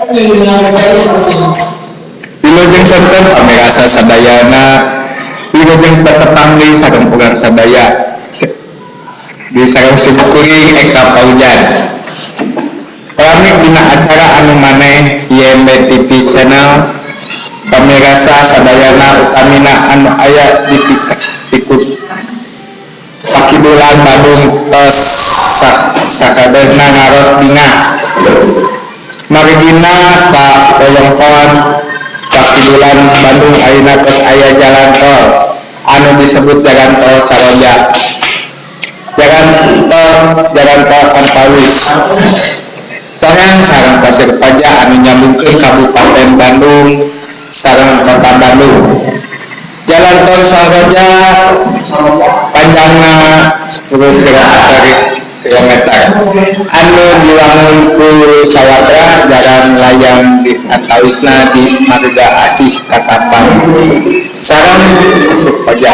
Wilujeng sonten, pamirsa sadayana. Wilujeng patepang deui sareng urang sadaya di sareng simkuring, Eka Paujan. Pami dina acara anu maneh IMB TV Channel. Pamirsa sadayana, utamina anu aya di pikut pakidulan Bandung, tos sakadeuna ngaraos bingah margina ka wewengkon pakidulan Bandung ayeuna tos aya jalan tol anu disebut Jalan Tol Saroja, Jalan Tol Antawis sareng sareng Pasir Paja anu nyambungkeun Kabupaten Bandung sareng Kota Bandung. Jalan Tol Saroja panjangna 10 kilometer anu diwangun ku Sawatra jalan layang di antawisna di Marga Asih, Katapang sareng Pasir Paja.